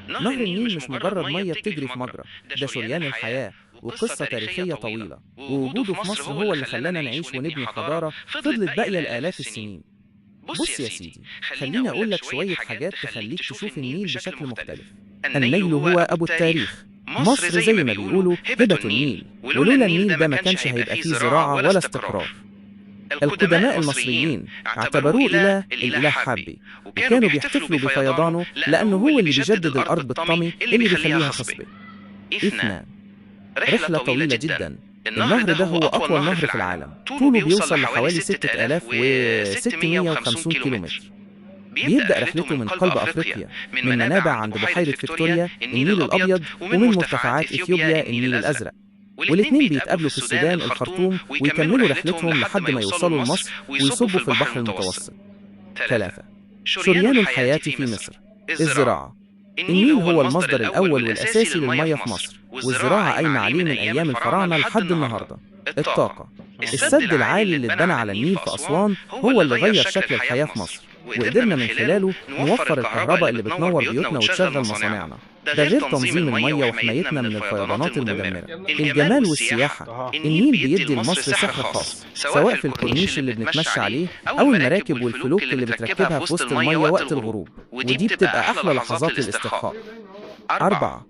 نهر النيل مش مجرد مية بتجري في مجرى، ده شريان الحياة وقصة تاريخية طويلة، ووجوده في مصر هو اللي خلانا نعيش ونبني حضارة فضلت باقية لآلاف السنين. بص يا سيدي، خليني أقول لك شوية حاجات تخليك تشوف النيل بشكل مختلف. النيل هو أبو التاريخ. مصر زي ما بيقولوا هبة النيل، ولولا النيل ده ما كانش هيبقى فيه زراعة ولا استقرار. القدماء المصريين اعتبروه إله، الإله حبي، وكانوا بيحتفلوا بفيضانه لأنه هو اللي بيجدد الأرض بالطمي اللي بيخليها خصبة. اثنان، رحلة طويلة جدا. النهر ده هو أطول نهر في العالم، طوله بيوصل لحوالي 6650 كيلومتر. بيبدأ رحلته من قلب أفريقيا، من منابع عند بحيرة فيكتوريا النيل الأبيض، ومن مرتفعات إثيوبيا النيل الأزرق، والاتنين بيتقابلوا في السودان الخرطوم ويكملوا رحلتهم لحد ما يوصلوا لمصر ويصبوا في البحر المتوسط. ثلاثة، شريان الحياة في مصر، الزراعة. النيل هو المصدر الأول والأساسي للمية في مصر، والزراعة قايمة عليه من أيام الفراعنة لحد النهاردة. الطاقة، السد العالي اللي اتبنى على النيل في أسوان هو اللي غير شكل الحياة في مصر، وقدرنا من خلاله نوفر الكهرباء اللي بتنور بيوتنا وتشغل مصانعنا، ده غير تنظيم المية وحمايتنا من الفيضانات المدمرة. الجمال والسياحة، النيل بيدي لمصر سحر خاص، سواء في الكورنيش اللي بنتمشى عليه أو المراكب والفلوك اللي بتركبها في وسط المية وقت الغروب، ودي بتبقى أحلى لحظات الاسترخاء. أربعة،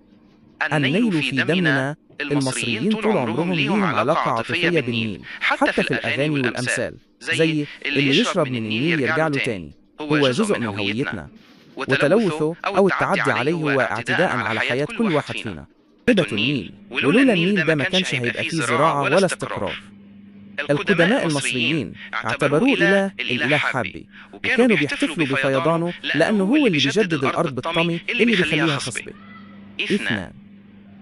النيل في دمنا. المصريين طول عمرهم ليهم علاقة عاطفية بالنيل، حتى في الأغاني والأمثال، زي اللي يشرب من النيل يرجع له تاني، هو جزء من هويتنا، وتلوثه أو التعدي عليه هو اعتداء على حياة كل واحد فينا. هبة النيل، ولولا النيل ده ما كانش هيبقى فيه زراعة ولا استقرار. القدماء المصريين اعتبروه إله، الإله حبي، وكانوا بيحتفلوا بفيضانه لأنه هو اللي بيجدد الأرض بالطمي اللي بيخليها خصبة. اثنان،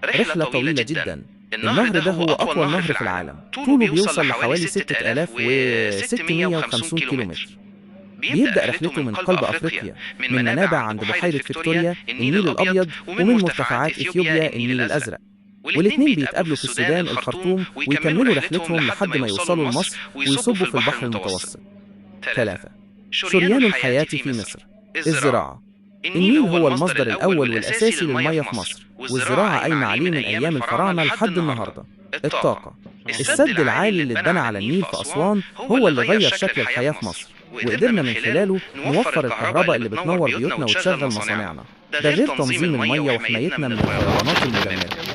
رحلة طويلة جدا. النهر ده هو أطول نهر في العالم، طوله بيوصل لحوالي 6650 كيلومتر. بيبدأ رحلته من قلب أفريقيا، من منابع عند بحيرة فيكتوريا النيل الأبيض، ومن مرتفعات إثيوبيا النيل الأزرق، والاتنين بيتقابلوا في السودان الخرطوم ويكملوا رحلتهم لحد ما يوصلوا لمصر ويصبوا في البحر المتوسط. ثلاثة، شريان الحياة في مصر، الزراعة. النيل هو المصدر الأول والأساسي للمية في مصر، والزراعة قايمة عليه من أيام الفراعنة لحد النهاردة. الطاقة، السد العالي اللي اتبنى على النيل في أسوان هو اللي غير شكل الحياة في مصر، وقدرنا من خلاله نوفر الكهرباء اللي بتنور بيوتنا وتشغل مصانعنا، ده غير تنظيم المية وحمايتنا من الفيضانات المدمرة.